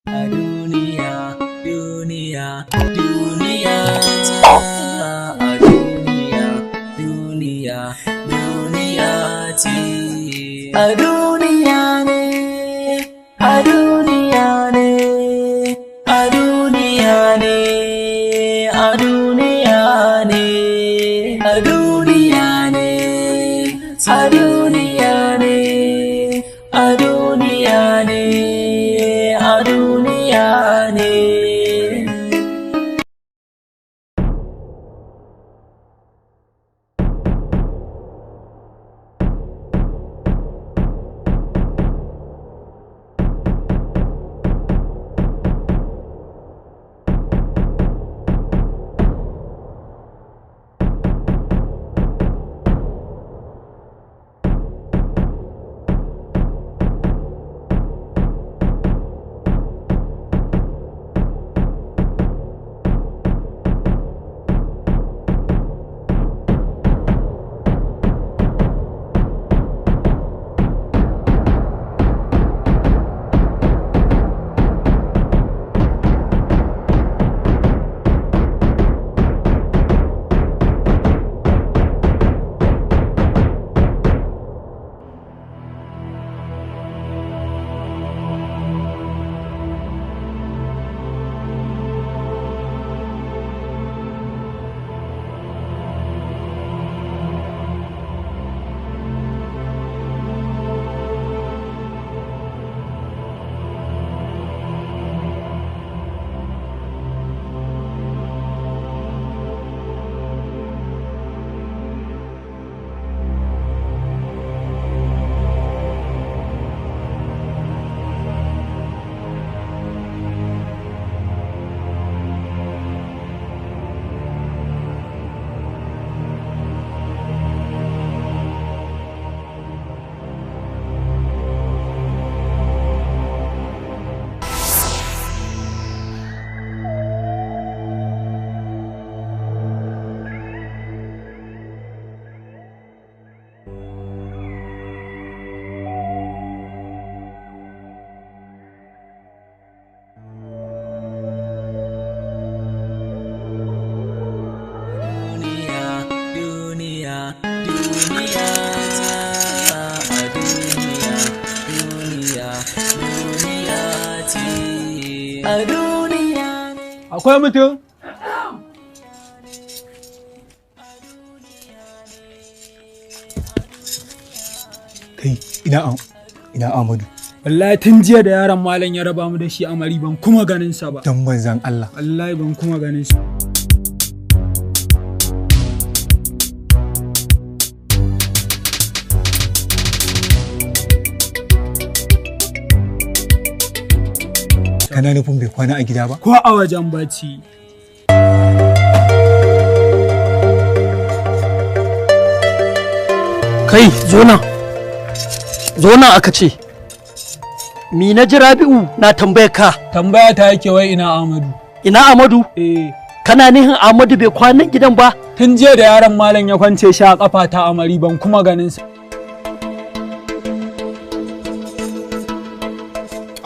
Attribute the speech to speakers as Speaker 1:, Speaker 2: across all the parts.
Speaker 1: A duniya, duniya, duniya, a duniya, duniya, duniya ce. A duniya ne, a duniya ne, a duniya ne, a duniya ne, a duniya ne, a duniya ne, a duniya ne, a duniya ne. Duniya, duniya, duniya, a duniya, duniya, duniya ce. A duniya ne.
Speaker 2: Akwai mutum?
Speaker 3: Kai, ina Amadu?
Speaker 2: Wallahi tun jiya da yaron malam ya raba mu da shi amari ban kuma ganin sa ba.
Speaker 3: Dan manzan Allah.
Speaker 2: Wallahi ban kuma ganin sa.
Speaker 3: Kana nufin bai kwana a gida ba?
Speaker 2: Ko a wajen bacci.
Speaker 4: Kai, zo nan. Zo nan aka ce. Mi na ji Rabi'u na tambayar ka.
Speaker 2: Tambaya ta yake wai ina Amadu.
Speaker 4: Ina Amadu?
Speaker 2: Eh.
Speaker 4: Kana nihin Amadu bai kwana gidan ba?
Speaker 2: Tun jiya da yaron malam ya kwance shi a kafa ta amari ban kuma ganin sa.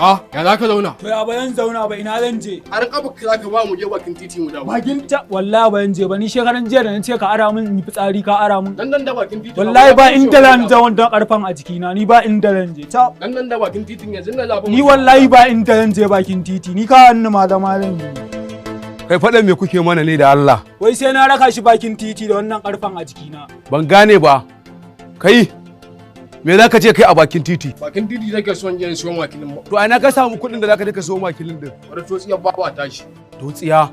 Speaker 5: Ah, ya za ka zauna?
Speaker 2: To ya ba zan zauna ba, ina zan je?
Speaker 5: Har kafa za ka ba mu je bakin titi mu dawo.
Speaker 2: Bakin ta wallahi ba zan je ba, ni shekaran jiya da na ce ka ara min in yi fitsari ka ara min.
Speaker 5: Dan nan da bakin titi.
Speaker 2: Wallahi ba inda zan je wanda karfan a jikina, ni ba inda zan je. Ta
Speaker 5: Dan nan da bakin titin yanzu na zafi.
Speaker 2: Ni wallahi ba inda zan je bakin titi, ni ka hannu ma zama zan yi.
Speaker 6: Kai, faɗan me kuke mana ne da Allah?
Speaker 2: Wai sai na raka shi bakin titi da wannan karfan a jikina.
Speaker 6: Ban gane ba. Kai, me za ka ce kai a bakin titi?
Speaker 5: Bakin titi nake son je in siyo makilin.
Speaker 6: To a ina ka samu kuɗin da za ka je ka siyo makilin din?
Speaker 5: Wani totsiyar bawa tashi.
Speaker 6: Totsiya.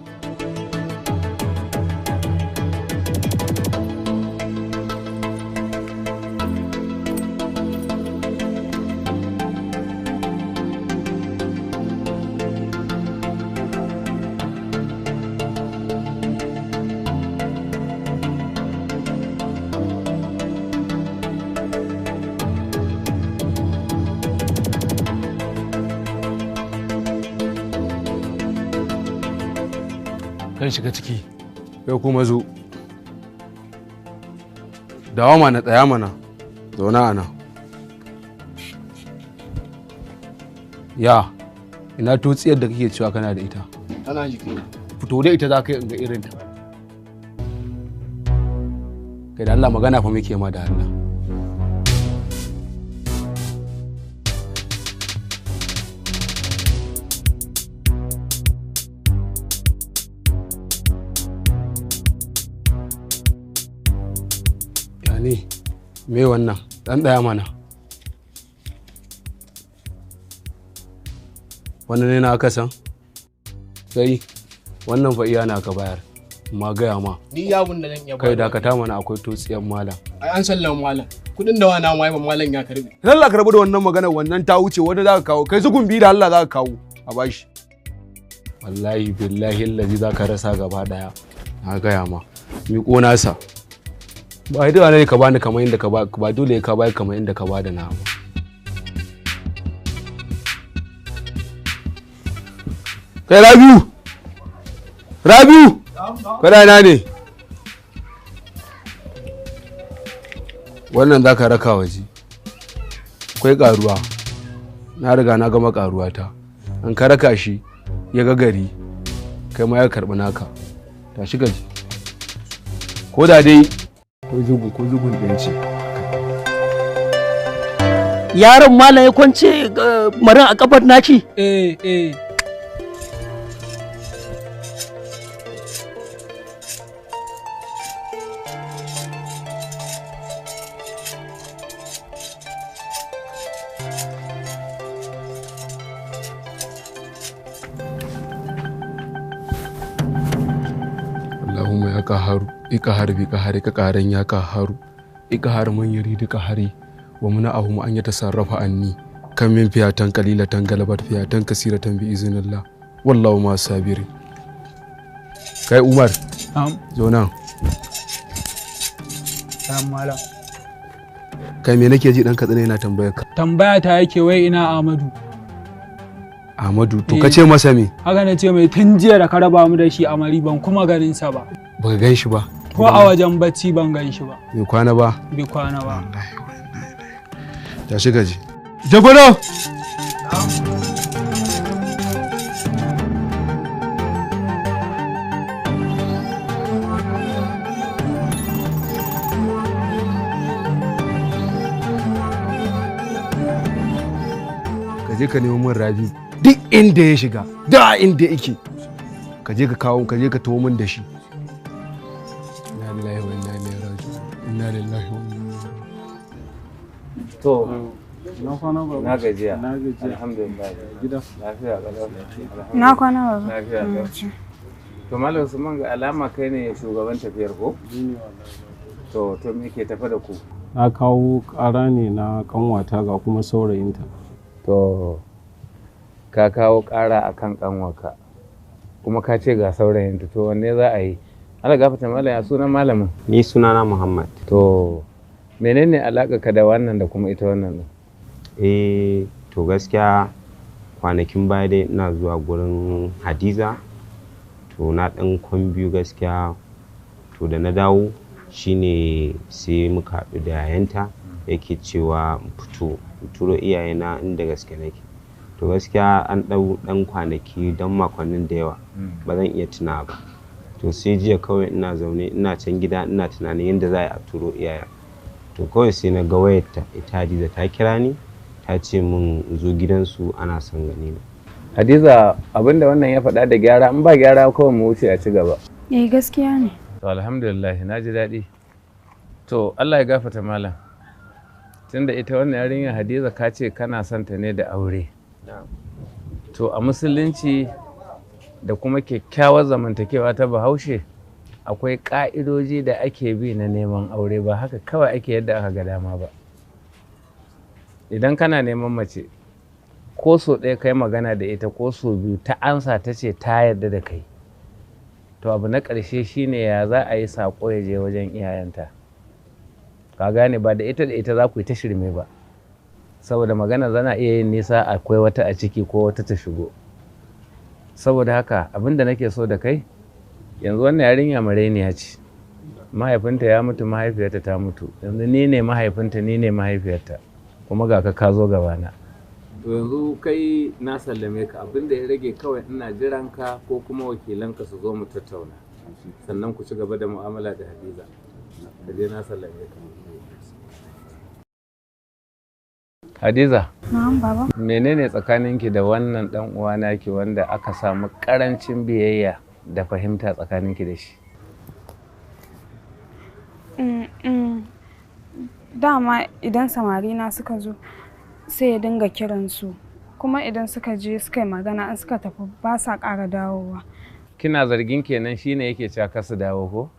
Speaker 6: Kan shiga ciki, kai kuma zo. Dawo mana, tsaya mana, zauna a nan. Ya, Ina totsiyar da kake cewa kana da ita?
Speaker 5: Tana jiki.
Speaker 6: Fito da ita za ka yi in ga irin ta. Kai da Allah magana fa muke ma da Allah. Ya ne? Me wannan? Dan daya mana. Wannan ne na aka san? Sai wannan fa iya na ka bayar. Ma gaya ma.
Speaker 5: Ni yabun da zan iya
Speaker 6: Kai dakata mana, akwai totsiyan malam.
Speaker 5: Ai an sallama malam. Kudin da wana mai ban malam ya karbe.
Speaker 6: Allah ka rabu da wannan magana, wannan ta wuce, wanda za ka kawo. Kai su gumbi da Allah za ka kawo a bashi. Wallahi billahi allazi za ka rasa gaba daya. Na gaya ma. Miƙo nasa. Ba ai dole ne ka bani kamar inda ka ba, ba dole ka bayar kamar inda ka ba da na ba. Kai Rabiu! Rabiu! Kada na ne? Wannan za ka raka waje. Akwai karuwa. Na riga na gama karuwa ta. An ka raka shi ya ga gari, kai ma ya karɓi naka. Tashi ka ji. Ko da dai ko zugun ko zugun ɗaya ce.
Speaker 4: Yaron malam ya kwance marin a kafar naci?
Speaker 2: Eh eh.
Speaker 6: Allahumma ya kaharu ikahar bi kahari ka karan ya kaharu ikahar man yuridu kahari wa muna ahum an yatasarrafa anni kam min fiyatan qalilatan galabat fiyatan kasiratan bi iznillah wallahu ma sabiri. Kai Umar, zo nan.
Speaker 2: Malam.
Speaker 6: Kai me nake ji dan Katsina yana tambayar ka?
Speaker 2: Tambaya ta yake wai ina Ahmadu.
Speaker 6: Ahmadu to ka ce masa me?
Speaker 2: Haka na ce mai tun jiya da ka raba mu da shi a mari ban kuma ganin sa ba.
Speaker 6: Baka gan shi ba?
Speaker 2: Ko a wajen bacci ban gan shi ba.
Speaker 6: Bai kwana ba?
Speaker 2: Bai kwana ba.
Speaker 6: Tashi gaji. Jagoro! Ka je ka nemo min Rabi duk inda ya shiga, da inda yake. Ka je ka kawo, ka je ka tawo min da shi. Inna lillahi wa inna ilaihi raji'un. Inna lillahi wa inna ilaihi.
Speaker 7: To, na gajiya. Alhamdulillah. Gida. Lafiya kalau.
Speaker 8: Na kwana baba.
Speaker 7: Lafiya kalau. To Malam Usman, ga alama kai ne shugaban tafiyar ko? To me ke tafe da ku?
Speaker 9: Na kawo ƙara ne na kanwata ga kuma saurayinta.
Speaker 7: To, ka kawo ƙara akan kanwarka. Kuma ka ce ga saurayinta, to wanne za a yi? Allah gafarta malam, ya sunan malamin?
Speaker 10: Ni sunana Muhammad.
Speaker 7: To, menene ka da wannan da kuma ita wannan din?
Speaker 10: Eh, to gaskiya kwanakin baya dai ina zuwa gurin Hadiza. To na ɗan kwan biyu gaskiya. To da na dawo shine sai muka haɗu da yayanta yake cewa in fito in turo iyayena inda gaske nake. To gaskiya an ɗau ɗan kwanaki don makonnin da yawa ba zan iya tuna ba. To sai jiya kawai ina zaune ina can gida ina tunanin yadda za a turo iyayen. To kawai sai na ga wayarta ita Hadiza ta kira ni ta ce min in zo gidansu ana son gani na.
Speaker 7: Hadiza, abinda wannan ya faɗa da gyara, in ba gyara kawai mu wuce a ci gaba.
Speaker 8: Eh gaskiya ne.
Speaker 7: To alhamdulillah, na ji daɗi. To Allah ya gafarta malam. Tunda ita wannan yarinya Hadiza ka ce kana son ta ne da aure. To a musulunci da kuma kyakkyawar zamantakewa ta Bahaushe akwai ƙa'idoji da ake bi na neman aure, ba haka kawai ake yadda aka ga dama ba. Idan kana neman mace ko so ɗaya kai magana da ita ko so biyu ta ansa ta ce ta yarda da kai, to abu na ƙarshe shine ya za a yi saƙo ya je wajen iyayenta. Ka gane, ba da ita da ita za ku yi ta shirme ba, saboda magana zana iya yin nisa, akwai wata a ciki ko wata ta shigo. Saboda haka abin da nake so da kai yanzu, wannan yarinya marainiya ce, mahaifinta ya mutu, mahaifiyarta ta mutu, yanzu ni ne mahaifinta, ni ne mahaifiyarta, kuma ga ka zo gabana. To yanzu kai na sallame ka, abinda ya rage kawai ina jiran ka ko kuma wakilanka su zo mu tattauna, sannan ku ci gaba da mu'amala da Hadiza. Ka je, na sallame ka. Hadiza.
Speaker 8: Na'am, baba.
Speaker 7: Menene tsakaninki da wannan dan uwa naki wanda aka samu karancin biyayya da fahimta tsakaninki da shi?
Speaker 8: Dama idan samari na suka zo, sai ya dinga kiransu. Kuma idan suka je suka yi magana, in suka tafi ba sa ƙara dawowa.
Speaker 7: Kina zargin kenan shine yake cewa kar su dawo, ko?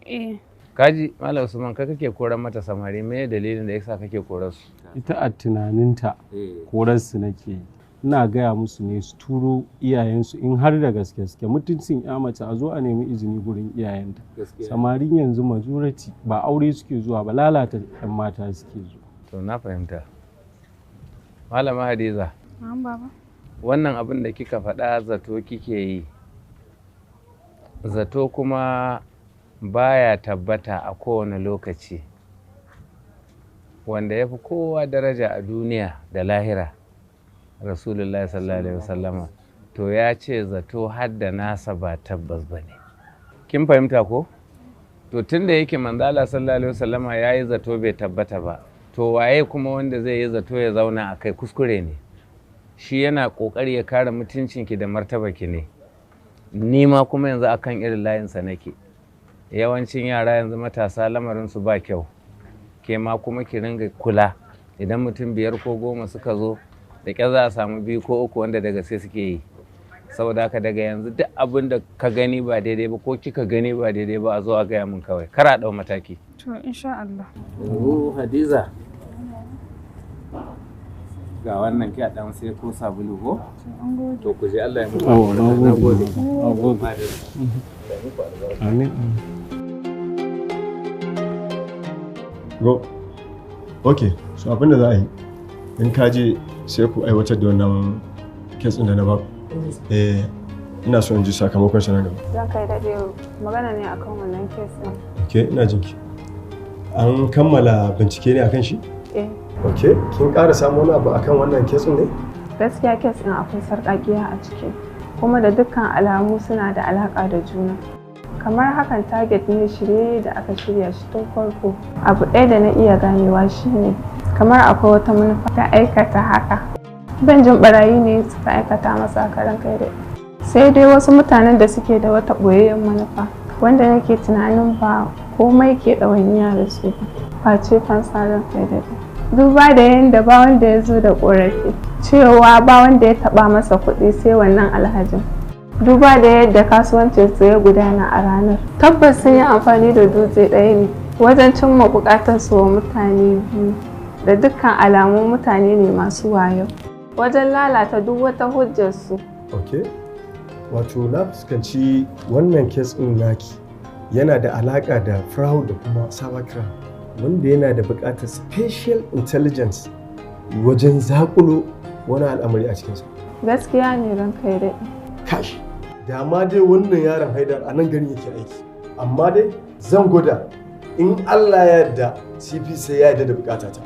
Speaker 8: Eh.
Speaker 7: Kaji, Malam Usman, ka kake koran mata samari, me dalilin da yasa kake korar su?
Speaker 9: Ita a tunaninta korarsu nake yi. Ina gaya musu ne su turo iyayensu in har da gaske suke, mutuncin ya mace a zo a nemi izini gurin iyayenta. Samarin yanzu majority ba aure suke zuwa ba, lalata yan mata suke zuwa.
Speaker 7: To, na fahimta. Malama Hadiza.
Speaker 8: Na'am, baba.
Speaker 7: Wannan abin da kika faɗa zato kike yi. Zato kuma baya tabbata a kowane lokaci. Wanda ya fi kowa daraja a duniya da lahira, Rasulullahi sallallahu alaihi wasallama, to ya ce zato har da nasa ba tabbas ba ne. Kin fahimta ko? To tun da yake manzala sallallahu alaihi wasallama ya yi zato bai tabbata ba, to waye kuma wanda zai yi zato ya zauna a kai? Kuskure ne. Shi yana ƙoƙari ya kare mutuncinki da martabarki ne. Ni ma kuma yanzu akan irin layinsa nake. Yawancin yara yanzu matasa lamarinsu ba kyau. Ke ma kuma ki ringa kula, idan mutum 5 ko 10 suka zo, da ƙyar za a samu biyu ko uku wanda da gaske suke yi. Saboda haka daga yanzu duk abin da ka gani ba daidai ba ko kika gani ba daidai ba, a zo a gaya min kawai, kar a ɗau mataki.
Speaker 8: To, insha Allah.
Speaker 7: Yanzu Hadiza, ga wannan, ki a ɗan sai ko sabulu ko? To ku je, Allah ya muku.
Speaker 9: Na gode. Na gode. Amin.
Speaker 11: Go. Ok, so abin da za a yi, in ka je sai ku aiwatar da wannan case ɗin da na ba. Eh, ina so in ji sakamakon sa nan gaba.
Speaker 8: Za ka yi daɗe, magana ne akan wannan case ɗin.
Speaker 11: Ok, ina jinki. An kammala bincike ne akan shi?
Speaker 8: Eh.
Speaker 11: Ok, kin ƙara samu wani abu akan wannan case ɗin ne?
Speaker 8: Gaskiya case ɗin akwai sarƙaƙiya a ciki. Kuma da dukkan alamu suna da alaƙa da juna. Kamar hakan target ne shirye da aka shirya shi tun farko. Abu ɗaya da na iya ganewa shine kamar akwai wata manufa ta aikata haka. Ban jin barayi ne suka aikata masa karan kai da sai dai wasu mutanen da suke da wata ɓoyayyen manufa wanda nake tunanin ba komai ke ɗawainiya da su ba face fansa, ran kai da duba da yadda ba wanda ya zo da ƙorafi cewa ba wanda ya taɓa masa kuɗi sai wannan alhajin. Duba da yadda kasuwancin su ya gudana a ranar, tabbas sun yi amfani da dutse ɗaya ne wajen cimma buƙatar su wa mutane biyu. Da dukkan alamu mutane ne masu wayo wajen lalata duk wata hujjar su.
Speaker 11: Ok, wato na fuskanci wannan case ɗin naki yana da alaƙa da fraud da kuma cybercrime, wanda yana da buƙatar special intelligence wajen zaƙulo wani al'amari a cikinsa.
Speaker 8: Gaskiya ne, ranka ya daɗe.
Speaker 11: Kash, da ma dai wannan yaron Haidar a nan garin yake aiki, amma dai zan gwada, in Allah ya yarda CP sai ya yarda da bukatata.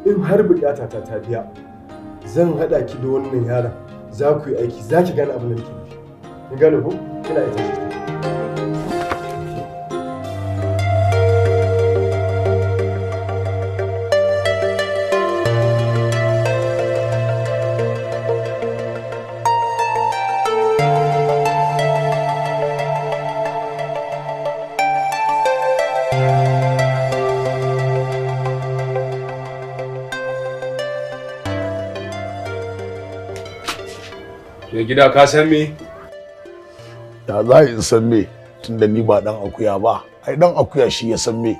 Speaker 11: In har bukatata ta biya, zan haɗa ki da wannan yaron, za ku yi aiki, za ki gane abin da nake nufi. Kin gane ko? Kina ita shi.
Speaker 6: Mai gida, ka san me?
Speaker 12: Ya za in san me, tunda ni ba dan akuya ba? Ai dan akuya shi ya san me.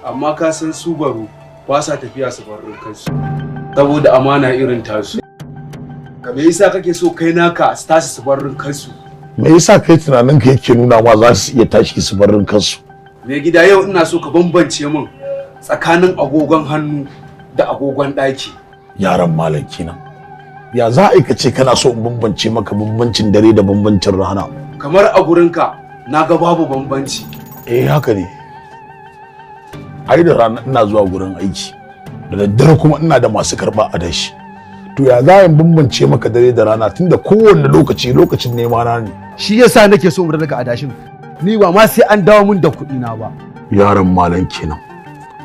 Speaker 6: Amma ka san su baro ba sa tafiya su bar kansu. Saboda amana irin tasu. Ka me yasa kake so kai naka su tashi su bar kansu?
Speaker 12: Me yasa kai tunanin ka yake nuna ma za su iya tashi su bar kansu?
Speaker 6: Mai gida, yau ina so ka bambance min tsakanin agogon hannu da agogon ɗaki.
Speaker 12: Yaran malam kenan. Ya za a ka ce kana so in bambance maka bambancin dare da bambancin rana?
Speaker 6: Kamar a gurinka na ga babu bambanci.
Speaker 12: Eh, haka ne. Ai da rana ina zuwa gurin aiki, da daddare kuma ina da masu karɓa a dashi. To ya za in bambance maka dare da rana tunda kowanne lokaci lokacin nema na ne.
Speaker 13: Shi yasa nake so mu daga adashin. Ni ba ma sai an dawo mun da kuɗi na ba.
Speaker 12: Yaron malam kenan.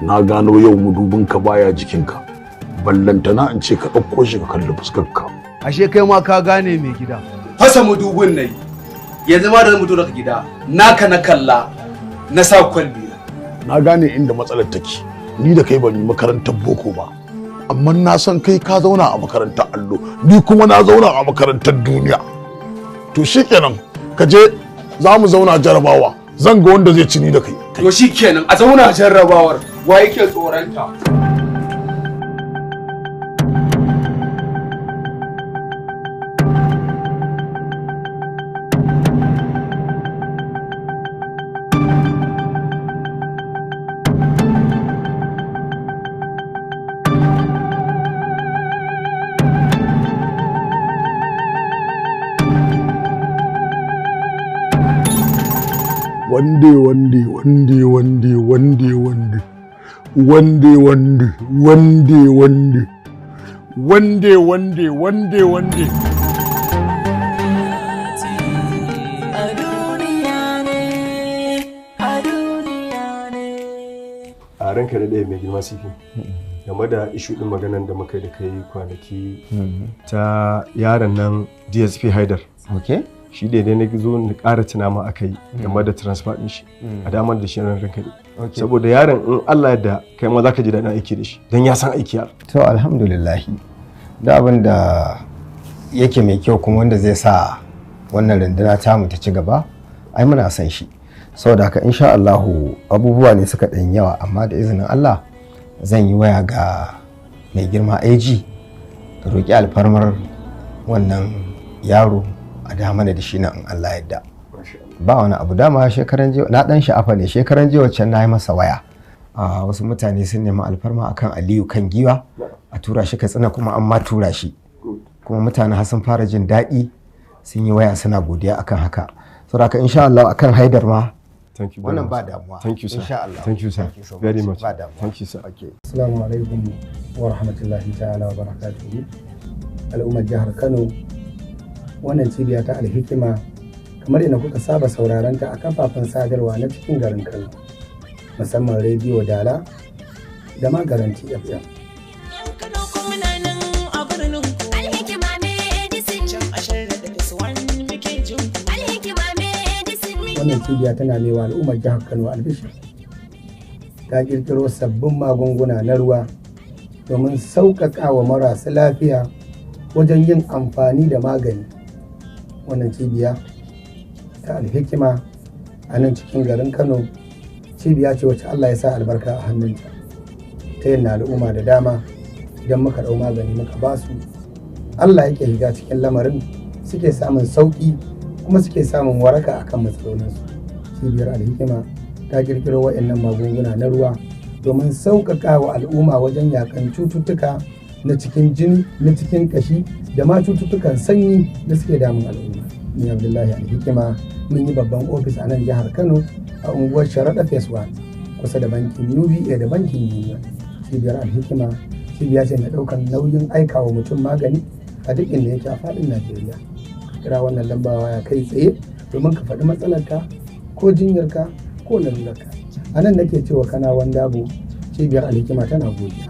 Speaker 12: Na gano yau mudubinka baya jikinka. Ballantana in ce ka ɗauko shi ka kalli fuskarka.
Speaker 13: Ashe kai ma ka gane mai gida.
Speaker 14: Fasa mudubin nayi. Yanzu ma da zan mutu daga gida, naka na kalla, na sa kwalli.
Speaker 12: Na gane inda matsalar take. Ni da kai ban yi makarantar boko ba. Amma na san kai ka zauna a makarantar allo, ni kuma na zauna a makarantar duniya. To shikenan, ka je za mu zauna jarabawa. Zan ga wanda zai ci ni da kai.
Speaker 14: To shikenan, a zauna jarrabawar. Wa yake tsoronta?
Speaker 12: Wande wande wande wande wande wande wande wande wande wande wande wande wande wande.
Speaker 11: A ranka da ɗaya mai girma CP, game da ishu ɗin maganan da muka yi da kai kwanaki ta yaron nan DSP Haidar.
Speaker 15: Okay.
Speaker 11: Shi daidai na zo na ƙara tuna ma aka yi game da transfer ɗin shi a damar da shi ran ranka dai. Saboda yaron in Allah da kai ma zaka ji daɗin aiki da shi don ya san aiki yar.
Speaker 15: To alhamdulillah, da abin da yake mai kyau kuma wanda zai sa wannan runduna tamu ta ci gaba, ai muna son shi. Saboda haka insha Allahu abubuwa ne suka ɗan yawa, amma da izinin Allah zan yi waya ga mai girma AG roƙi alfarmar wannan yaro a da mana da shi nan in Allah yadda. Ba wani abu, dama shekaran jiya na dan sha'afa ne, shekaran jiya waccan na yi masa waya. A wasu mutane sun nemi alfarma akan Aliyu kan giwa a tura shi Katsina, kuma an ma tura shi, kuma mutane har sun fara jin daɗi, sun yi waya suna godiya akan haka. Saboda haka insha Allah akan Haidar ma
Speaker 11: Thank you very
Speaker 15: wannan
Speaker 11: much.
Speaker 15: ba damuwa.
Speaker 11: Thank you sir.
Speaker 15: Insha Allah.
Speaker 11: Thank you sir.
Speaker 15: Thank you so
Speaker 11: very
Speaker 15: much.
Speaker 11: much.
Speaker 15: Ba damuwa.
Speaker 11: Thank you sir.
Speaker 15: Okay.
Speaker 16: Assalamu alaikum wa rahmatullahi ta'ala wa barakatuhu. Al'ummar jihar Kano, wannan cibiya ta Alhikima kamar yadda kuka saba sauraron ta a kafafen sadarwa na cikin garin Kano, musamman rediyo Dala da ma Garanti FM. Wannan cibiya tana mewa al'ummar jihar Kano albishir. Ta kirkiro sabbin magunguna na ruwa domin sauƙaƙa wa marasa lafiya wajen yin amfani da magani. Wannan cibiya ta Alhikima a nan cikin garin Kano cibiya ce wacce Allah ya sa albarka a hannunta, ta yin al'umma da dama idan muka ɗau magani muka ba su, Allah yake shiga cikin lamarin, suke samun sauƙi kuma suke samun waraka akan matsalolinsu. Cibiyar Alhikima ta kirkiro waɗannan magunguna na ruwa domin sauƙaƙa wa al'umma wajen yakan cututtuka na cikin jini, na cikin ƙashi da ma cututtukan sanyi da suke damun al'umma. Ni Abdullahi Alhikima mun yi babban ofis a nan jihar Kano a unguwar Sharaɗa Phase 1 kusa da bankin UBA da bankin Union. Cibiyar Alhikima cibiya ce mai ɗaukar nauyin aikawa mutum magani a duk inda yake a faɗin Najeriya. Ka kira wannan lamba waya kai tsaye domin ka faɗi matsalarka ko jinyarka ko larurarka. A nan nake cewa Kanawan Dabo, cibiyar Alhikima tana godiya.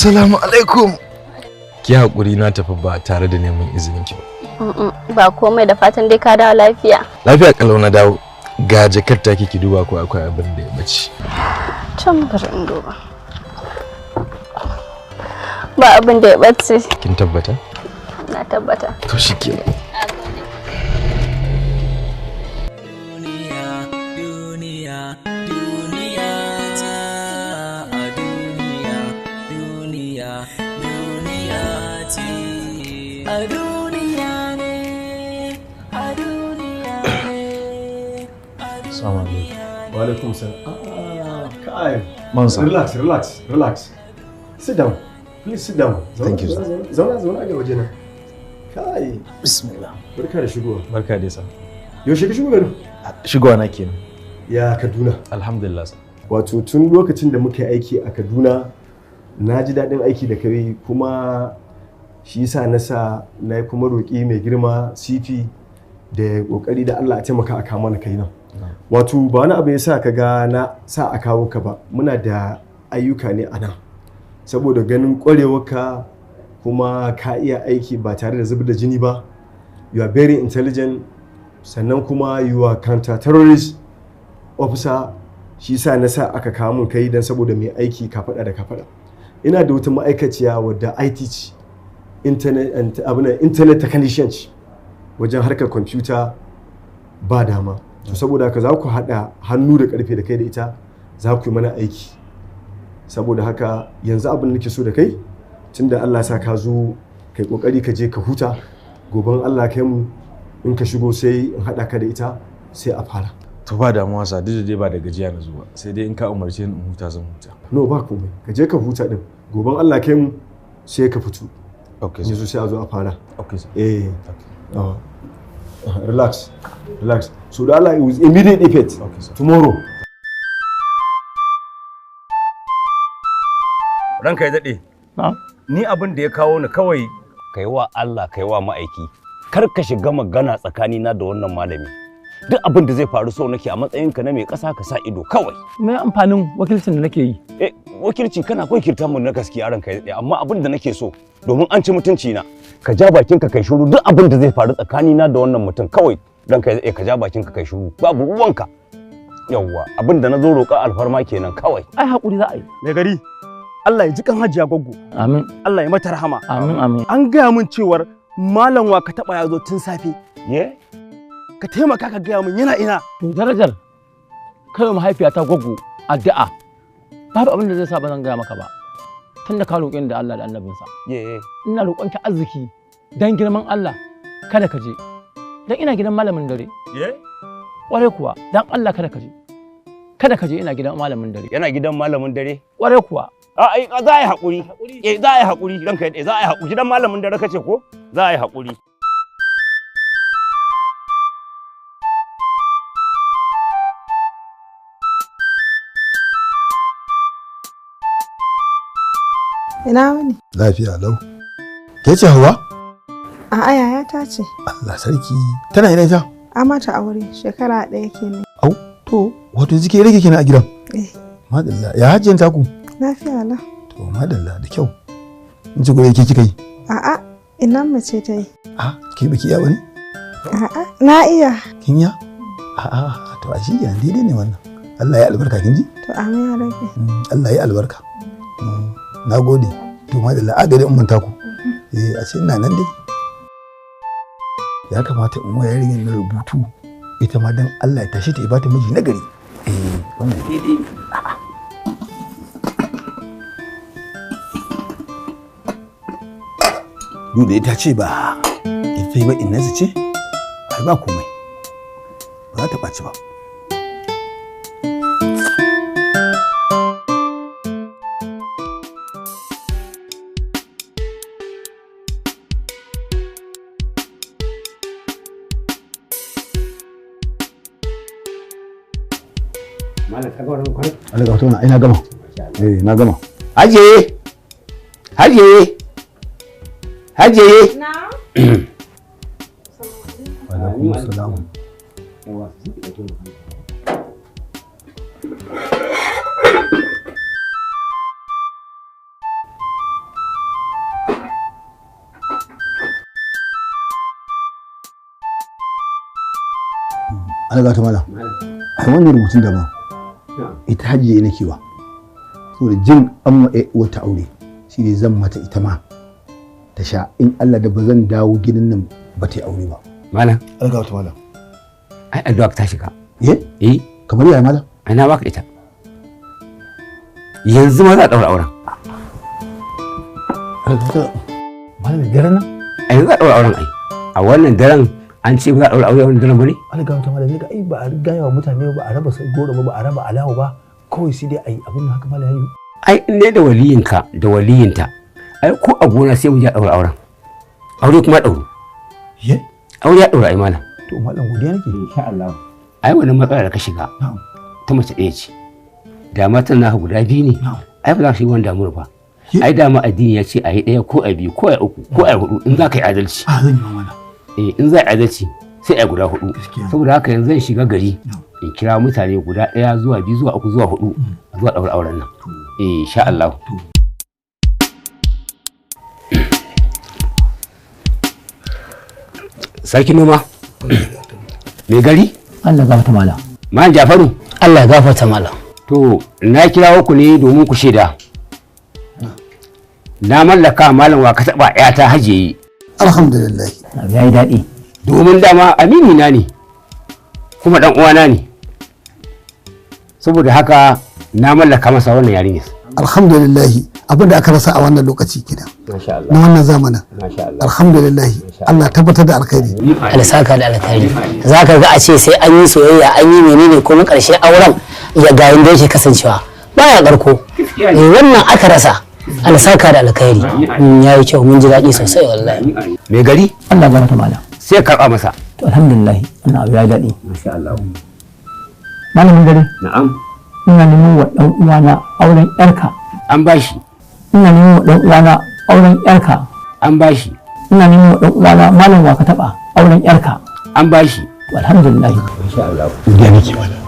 Speaker 17: Assalamu alaikum. Ki haƙuri na tafi ba tare da neman izinin ki ba.
Speaker 18: Ba komai, da fatan dai ka dawo lafiya.
Speaker 17: Lafiya kalau na dawo. Ga jakar take, ki duba ko akwai abin da ya bace.
Speaker 18: Can bari in duba. Ba abin da ya bace.
Speaker 17: Kin tabbata?
Speaker 18: Na tabbata.
Speaker 17: To shikenan.
Speaker 1: Duniya, duniya ta a duniya, duniya, duniya ce. A duniya ne, a duniya ne.
Speaker 11: Assalamu alaikum. Wa alaikum salam. Ah, kai.
Speaker 17: Mansa.
Speaker 11: Relax, relax, relax. Sit down. Please sit down. Zauna,
Speaker 17: Thank you, sir.
Speaker 11: zauna, zauna, zauna ga waje nan. Kai.
Speaker 17: Bismillah.
Speaker 11: Barka da shigowa.
Speaker 17: Barka dai sir.
Speaker 11: Yaushe ka shigo garin?
Speaker 17: Shigowa na kenan.
Speaker 11: Ya Kaduna.
Speaker 17: Alhamdulillah sir.
Speaker 11: Wato tun lokacin da muka yi aiki a Kaduna na ji daɗin aiki da kai, kuma shi yasa na sa na kuma roƙi mai girma CP da ƙoƙari da Allah a taimaka a kawo mana kai nan. Wato ba wani abu ya sa ka ga na sa a kawo ka ba, muna da ayyuka ne a nan. Saboda ganin ƙwarewarka kuma ka iya aiki ba tare da zubar da jini ba. You are very intelligent, sannan kuma you are counter-terrorist officer, shi sa na sa aka kawo mun kai don saboda mai aiki kafaɗa da kafaɗa. Ina da wata ma'aikaciya wadda IT ce, internet and abin internet technician ce, wajen harkar kwamfuta ba dama. To saboda haka za ku haɗa hannu da ƙarfe da kai da ita, za ku yi mana aiki. Saboda haka yanzu abin da nake so da kai, tunda Allah ya sa ka zo, kai kokari ka je ka huta. Goben Allah kai mu, in ka shigo sai in haɗa ka da ita sai a fara.
Speaker 17: To ba damuwa sa, duk da dai ba da gajiya na zuwa, sai dai in ka umarce ni in huta zan huta.
Speaker 11: No, ba komai, ka je ka huta din. Goben Allah kai mu sai ka fito.
Speaker 17: Okay.
Speaker 11: Yanzu sai a zo a fara.
Speaker 17: Okay sir.
Speaker 11: Eh. Okay. Relax, relax. So da Allah, with immediate effect.
Speaker 17: Okay sir.
Speaker 11: Tomorrow.
Speaker 19: Ranka ya daɗe. Ni abin da ya kawo ni kawai, kai wa Allah, kai wa ma'aiki, kar ka shiga magana tsakanina da wannan malami. Duk abin da zai faru so nake a matsayinka na mai ƙasa ka sa ido kawai.
Speaker 20: Me amfanin wakilcin da nake yi?
Speaker 19: Eh, wakilci kana wakiltar mu na gaskiya, ranka ya daɗe, amma abin da nake so, domin an ci mutunci na, ka ja bakinka kai shiru. Duk abin da zai faru tsakanina da wannan mutum kawai, ranka ya daɗe, ka ja bakinka kai shiru, babu ruwanka. Yawwa, abin da na zo roƙa alfarma kenan kawai.
Speaker 20: Ai hakuri za a yi.
Speaker 21: Mai gari, Allah ya ji kan Hajiya Goggo.
Speaker 20: Amin.
Speaker 21: Allah ya mata rahama.
Speaker 20: Amin, amin.
Speaker 21: An gaya min cewar malam wa ka taba ya zo tun safe.
Speaker 19: Ye?
Speaker 21: Ka taimaka ka gaya min yana ina.
Speaker 20: To darajar kai wa mahaifiyata Goggo addu'a. Babu abin da zai sa ba zan gaya maka ba. Tunda ka roƙe ni da Allah da annabinsa.
Speaker 19: Ye.
Speaker 20: Ina roƙon ka arziki dan girman Allah kada ka je. Dan ina gidan malamin dare.
Speaker 19: Ye?
Speaker 20: Ƙwarai kuwa, dan Allah kada ka je. Kada ka je, ina gidan malamin dare.
Speaker 19: Yana gidan malamin dare?
Speaker 20: Ƙwarai kuwa.
Speaker 19: A ai za a yi haƙuri. Eh, za a yi haƙuri, ranka ya daɗe, za a yi haƙuri. Gidan malamin dare kace ko? Za a yi haƙuri.
Speaker 8: Ina wuni?
Speaker 3: Lafiya lau. Ke ce Hauwa?
Speaker 8: A'a, yayata ce.
Speaker 3: Allah sarki. Tana ina ita?
Speaker 8: An mata aure shekara 1 kenan.
Speaker 3: Au, to wato jike rage kenan a gidan.
Speaker 8: Eh.
Speaker 3: Madalla. Ya hajjiyan taku?
Speaker 8: Lafiya lau.
Speaker 3: To madalla, da kyau. In ci gobe ke kika yi?
Speaker 8: A'a, ina mace ta yi.
Speaker 3: A, ke baki iya bane?
Speaker 8: A'a, na iya.
Speaker 3: Kin iya? A'a, to a shi kenan, daidai ne wannan. Allah ya albarka, kin ji?
Speaker 8: To amin ya rabbi.
Speaker 3: Allah ya albarka. Na gode. To madalla, a gaida umman taku. Eh, a ce ina nan dai. Ya kamata in waya yarinyar na rubutu ita ma, dan Allah ya tashi ta bata miji na gari. Eh, wannan daidai ne. A'a. Duk da ita ce ba ita yi ba, inna ce ai ba komai, ba za ta ɓaci ba.
Speaker 16: Malam, ka ga wannan kwan?
Speaker 3: Allah ga tona, ai na gama. Eh, na gama.
Speaker 16: Hajiye! Hajiye! Hajiye!
Speaker 8: Na'am.
Speaker 3: Alaikum salam. Allah ta mala. Ai wannan rubutun da ba. Ita hajiye nake wa. Saboda jin an wata aure shi ne zan mata ita ma ta sha in Allah da ba zan dawo gidan nan ba ta yi aure ba.
Speaker 5: Malam.
Speaker 3: Allah ta mala.
Speaker 5: Ai addu'a ta shiga.
Speaker 3: Eh?
Speaker 5: Eh.
Speaker 3: Kamar yaya malam?
Speaker 5: Ai na baka ita. Yanzu ma za a daura auren.
Speaker 3: Malam da daren nan?
Speaker 5: Ai yanzu za a daura auren ai. A wannan daren an ce ba za a daura aure a wannan daren ba ne?
Speaker 3: Allah ta malam ne ai ba a gaya wa mutane ba a raba goro ba ba a raba alawa ba kawai sai dai ai abin haka malam yayi.
Speaker 5: Ai in dai da waliyinka da waliyinta ai ko a gona sai mu je a daura auren. Aure kuma dauro.
Speaker 3: Ye?
Speaker 5: Aure ya daura ai malam.
Speaker 3: To malam godiya nake.
Speaker 5: Insha Allah. Ai wannan matsala da ka shiga ta mace ɗaya ce. Da matan naka guda biyu ne. Ai ba za ka shiga wani damuwar ba. Ai dama addini ya ce a yi ɗaya ko a biyu ko a uku ko a hudu in za ka yi adalci.
Speaker 3: A zan yi malam.
Speaker 5: Eh in za a yi adalci sai a guda hudu. Saboda haka yanzu zan shiga gari in kira mutane guda ɗaya zuwa biyu zuwa uku zuwa hudu zuwa ɗaura auren nan. Eh insha Allah. Sarki noma. Mai gari?
Speaker 20: Allah gafarta malam.
Speaker 5: Malam Jafaru?
Speaker 22: Allah gafarta malam.
Speaker 5: To na kirawo ku ne domin ku shaida. Na mallaka malam wa ka taba ƴata hajiye.
Speaker 16: Alhamdulillah.
Speaker 20: Ya yi daɗi.
Speaker 5: Domin dama amini na ne kuma dan uwana ne. Saboda haka na mallaka masa wannan yarinyar.
Speaker 16: Alhamdulillah abin da aka rasa a wannan lokaci kenan.
Speaker 5: Masha Allah.
Speaker 16: Na wannan zamanin.
Speaker 5: Masha Allah.
Speaker 16: Alhamdulillah Allah tabbatar da alkhairi.
Speaker 22: Allah saka da alkhairi. Za ka ga a ce sai an yi soyayya an yi menene kuma karshe auren ya ga yanda yake kasancewa. Baya karko. Wannan aka rasa. Allah saka da alkhairi. Ya yi kyau mun ji daɗi sosai wallahi.
Speaker 5: Mai gari?
Speaker 20: Allah gafarta malam.
Speaker 5: Sai karɓa masa.
Speaker 20: To alhamdulillah wannan abu ya yi daɗi.
Speaker 5: Masha Allah.
Speaker 20: Malamin gari.
Speaker 5: Na'am.
Speaker 20: Ina neman wa ɗan uwana auren ƴarka.
Speaker 5: An bashi.
Speaker 20: Ina neman wa ɗan uwana auren ƴarka.
Speaker 5: An bashi.
Speaker 20: Ina neman wa ɗan uwana malam wa ka taɓa auren ƴarka.
Speaker 5: An bashi.
Speaker 20: To alhamdulillah.
Speaker 5: Masha Allah.
Speaker 3: Godiya nake malam.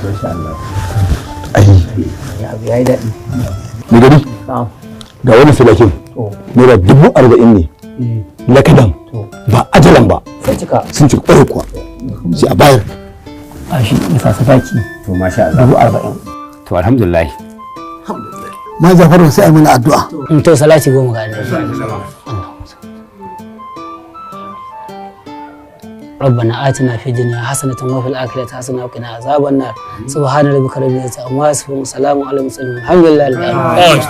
Speaker 5: Masha Allah.
Speaker 3: Ai.
Speaker 20: Ya yi daɗi.
Speaker 3: Mai gari? Ga wani sadakin. Naira 40,000 ne. Lakadan. Ba ajalan ba.
Speaker 20: Sun cika.
Speaker 3: Sun cika ƙwarai kuwa. Sai a bayar.
Speaker 20: A shi bisa sadaki.
Speaker 5: To masha Allah.
Speaker 20: 40,000.
Speaker 5: To alhamdulillah.
Speaker 16: Ma Jafaru sai a mana addu'a.
Speaker 22: To salati goma ga annabi. ربنا آتنا في الدنيا حسنة وفي الآخرة حسنة وقنا عذاب النار سبحان ربك رب العزة عما يصفون وسلام على المرسلين الحمد لله رب العالمين.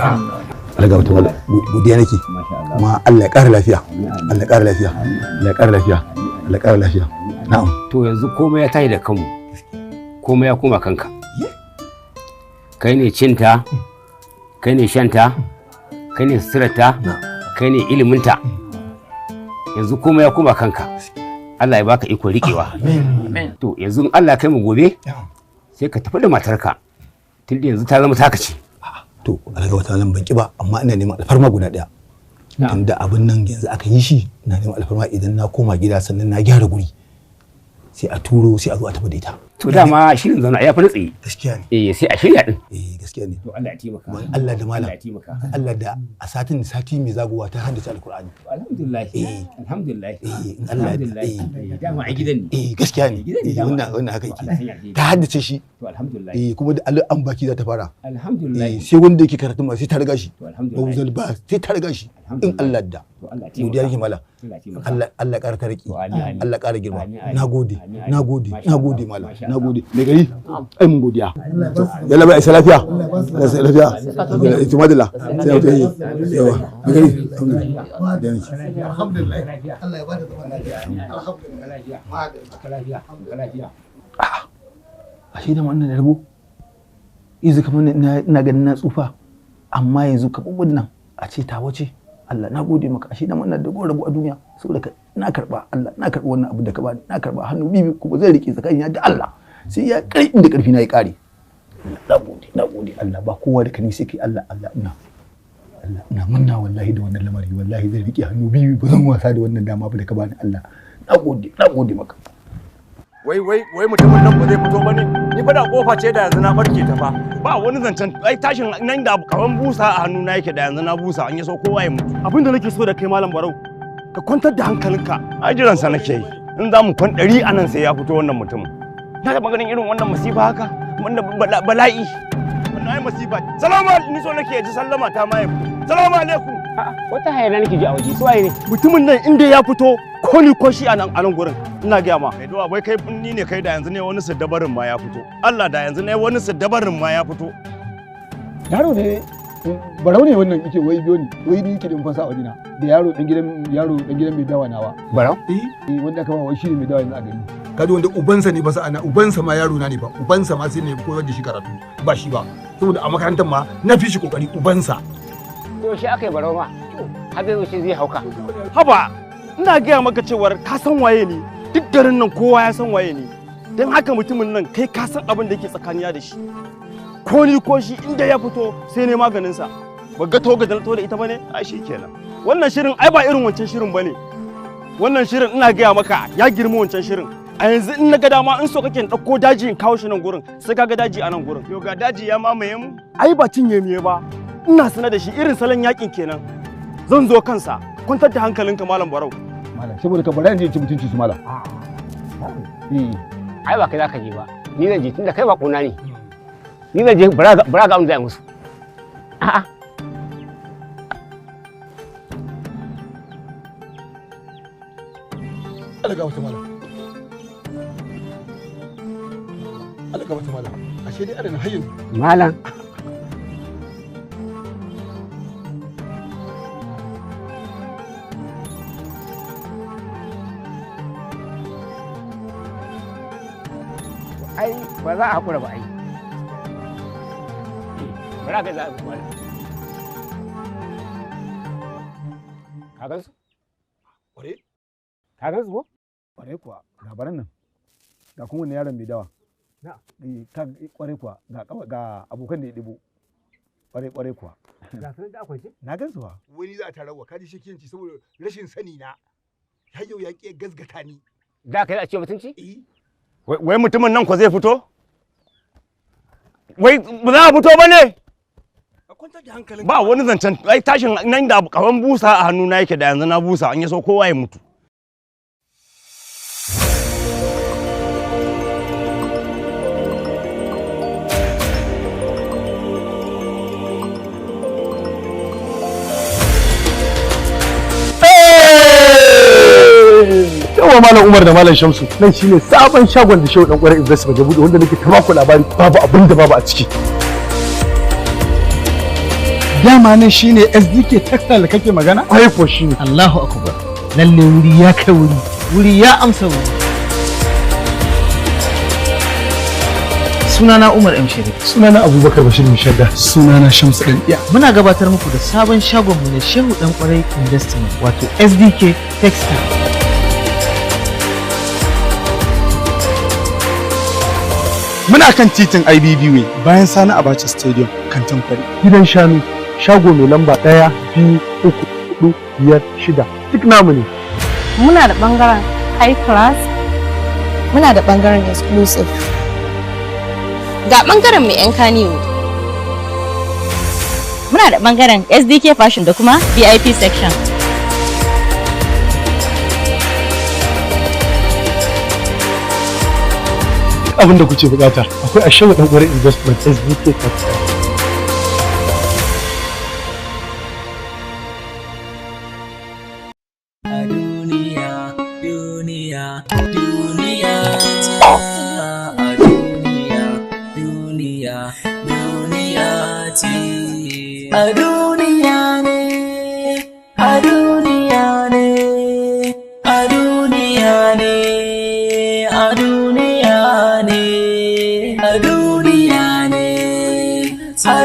Speaker 3: Allah gafarta malam. Godiya nake. Kuma Allah ya ƙara lafiya. Allah ya ƙara lafiya. Allah ya ƙara lafiya. Allah ya ƙara lafiya. Na'am.
Speaker 5: To yanzu komai ya tashi da kanmu. Komai ya koma kanka. Kai ne cinta, kai ne shanta, kai ne suturarta, kai ne iliminta. Yanzu komai ya koma kanka. Allah ya baka iko riƙewa. To yanzu in Allah ya kai mu gobe sai ka tafi da matarka. Tunda yanzu ta zama taka ce.
Speaker 3: To Allah gafarta malam ban ki ba amma ina neman alfarma guda ɗaya. Tunda abin nan yanzu aka yi shi ina neman alfarma idan na koma gida sannan na gyara guri. Sai a turo sai a zo a tafi da ita.
Speaker 5: To dama shirin zauna ya fi na tsaye.
Speaker 3: Gaskiya ne.
Speaker 5: Eh sai a shirya din.
Speaker 3: Eh gaskiya ne.
Speaker 5: To Allah ya taimaka.
Speaker 3: Man Allah da malam.
Speaker 5: Allah ya taimaka.
Speaker 3: Allah da a satin sati mai zagowa ta haddace Alkur'ani.
Speaker 5: Alhamdulillah.
Speaker 3: Eh
Speaker 5: alhamdulillah.
Speaker 3: Eh in Allah ya
Speaker 5: Alhamdulillah. Dama a gidan ne.
Speaker 3: Eh gaskiya ne.
Speaker 5: Gidan ne
Speaker 3: Eh
Speaker 5: dama.
Speaker 3: wannan wannan haka
Speaker 5: To Allah ya sanya
Speaker 3: yake.
Speaker 5: alheri.
Speaker 3: Ta haddace shi.
Speaker 5: To alhamdulillah.
Speaker 3: Eh kuma da Allah an baki za ta fara.
Speaker 5: Alhamdulillah.
Speaker 3: Eh sai wanda yake karatu ma sai ta riga shi.
Speaker 5: To alhamdulillah.
Speaker 3: Mawzal ba sai ta riga shi. In Allah da.
Speaker 5: To Allah ya taimaka.
Speaker 3: Godiya nake malam.
Speaker 5: Allah ya taimaka.
Speaker 3: Allah Allah ya ƙara tariki.
Speaker 5: amin, amin.
Speaker 3: Allah ya ƙara girma.
Speaker 5: Amin, amin.
Speaker 3: Nagode.
Speaker 5: Amin, amin.
Speaker 3: Nagode.
Speaker 5: Masha
Speaker 3: Nagode
Speaker 5: Allah.
Speaker 3: malam.
Speaker 5: Masha Allah.
Speaker 3: Nagode. Mai gari? Ai mun godiya. Yalla bai isa lafiya. Allah isa lafiya. Ita madalla. Sai ya tayi. Yawa. Mai gari. Alhamdulillah. Godiya nake.
Speaker 16: Alhamdulillah. Allah ya bada zaman lafiya. Alhamdulillah.
Speaker 3: Ashe da wannan rabo. Yanzu kamar ina ganin na tsufa amma yanzu kamar wannan a ce ta wace Allah na gode maka ashe da wannan da rabo a duniya saboda ka na karba Allah na karba wannan abu da ka bani na karba hannu bibi kuma zai rike tsakanina da Allah sai ya kai inda karfi na ya kare. Na gode na gode Allah ba kowa da kani sai kai Allah Allah ina Allah ina munna wallahi da wannan lamari wallahi zai rike hannu bibi ba zan wasa da wannan dama ba da ka bani Allah na gode na gode maka.
Speaker 21: Wai wai wai mutumin nan ba zai fito ba ne? Ni fa da kofa ce da yanzu na barke ta fa. Ba wani zancen ai tashin nan da kaman busa a hannu na yake da yanzu na busa an yi so kowa ya mutu.
Speaker 14: Abin da nake so da kai Malam Barau, ka kwantar da hankalinka.
Speaker 19: Ai jiransa nake yi. In za mu kwan 100 a nan sai ya fito wannan mutumin.
Speaker 21: Na taɓa ganin irin wannan masifa haka, wannan bala'i. Wannan ai masifa. Salamu alaikum, ni so nake ji sallama ta ma yau. Salamu alaikum.
Speaker 5: Wata hayaniya nake ji a waje, su waye ne?
Speaker 21: Mutumin nan inda ya fito ko ni ko shi a nan gurin, ina gaya ma. Mai dowa wai kai ni ne kai da yanzu ne wani siddabarin ma ya fito. Allah da yanzu ne wani siddabarin ma ya fito.
Speaker 3: Yaro ne barau ne wannan yake wai biyo ni, wai ni yake da fansa a wajena da yaro dan gidan yaro dan gidan mai dawa nawa.
Speaker 5: Barau?
Speaker 3: Eh, wanda aka ba wai shine mai dawa yanzu a gari.
Speaker 2: Kaji wanda ubansa ne ba sa ana ubansa ma yaro na ne ba, ubansa ma sai ne koyar da shi karatu ba shi ba, saboda a makarantar ma na fi shi kokari ubansa.
Speaker 5: To shi aka yi barau ma har zai zo shi zai hauka.
Speaker 21: Haba, ina gaya maka cewar ka san waye ni, duk garin nan kowa ya san waye ni. Don haka mutumin nan kai ka san abin da yake tsakanina da shi. Ko ni ko shi inda ya fito sai ne maganinsa. Ba ga to ga da to da ita bane? Ai shikenan. Wannan shirin ai ba irin wancan shirin bane. Wannan shirin ina gaya maka ya girma wancan shirin. A yanzu in na ga dama in so kake in ɗauko daji in kawo shi nan gurin, sai ka ga daji a nan gurin. Yo ga daji ya mamaye mu? Ai ba cinye miye ba. Ina sanar da shi irin salon yakin kenan. Zan zo kansa. Kwantar da hankalinka Malam Barau.
Speaker 3: Malam, saboda ka bari in je ci mutunci su malam. Eh.
Speaker 5: Ai ba kai zaka je ba. Ni zan je tunda kai ba kuna ne. Ni zan je bara ga abin da ya musu. A'a.
Speaker 2: Allah ga wata malam. Allah ga wata malam. Ashe dai adana har yanzu.
Speaker 5: Malam. Ai ba za a haƙura ba ai. Bara ka za a malam. Ka gan su?
Speaker 3: Kware?
Speaker 5: Ka gan su ko?
Speaker 3: Kware kuwa, ga baran nan. Ga kuma wannan yaron mai dawa.
Speaker 5: Na.
Speaker 3: Eh, ka kware kuwa ga ga abokan da ya ɗibo. Kware kware kuwa.
Speaker 5: Ga su nan da akwai ce?
Speaker 3: Na gan su fa.
Speaker 2: Wani za a tarawa kaji shakiyanci saboda rashin sani na. Har yau ya ƙi gasgata ni.
Speaker 5: Da kai za a ce mutunci?
Speaker 21: Wai mutumin nan ko zai fito? Wai ba za a fito ba ne? Ba wani zancen ai tashin nan da kawan busa a hannuna yake da yanzu na busa an ya so kowa ya mutu.
Speaker 11: Yawa Malam Umar da Malam Shamsu nan shine sabon shagon da Shehu Dan Kwarai Investment ya bude wanda nake ta baku labari babu abin da babu a ciki.
Speaker 16: Dama nan shine SDK Textile da kake magana?
Speaker 11: Ai ko shine.
Speaker 4: Allahu akbar. Lalle wuri ya kai wuri, wuri ya amsa wuri. Sunana Umar M Sharif.
Speaker 11: Sunana Abubakar Bashir Mishadda. Sunana Shamsu Dan Iya.
Speaker 4: Muna gabatar muku da sabon shagon mu na Shehu Dan Kwarai Investment wato SDK Textile.
Speaker 11: Muna kan titin IBB Way bayan Sani Abacha Stadium kantin Kwari. Gidan shanu shago mai lamba 1 2 3 4 5 6 duk namu ne.
Speaker 8: Muna da bangaren high class, muna da bangaren exclusive.
Speaker 23: Ga bangaren mai 'yan kaniwo. Muna da bangaren SDK Fashion da kuma VIP section.
Speaker 11: Abin da kuke bukata akwai a Shehu Dan Kwarai Investment SDK Textile.
Speaker 1: A duniya, duniya, duniya ta a duniya, duniya, duniya ce. A duniya ne, a duniya ne, a duniya ne, a duniya ne, a duniya ne, a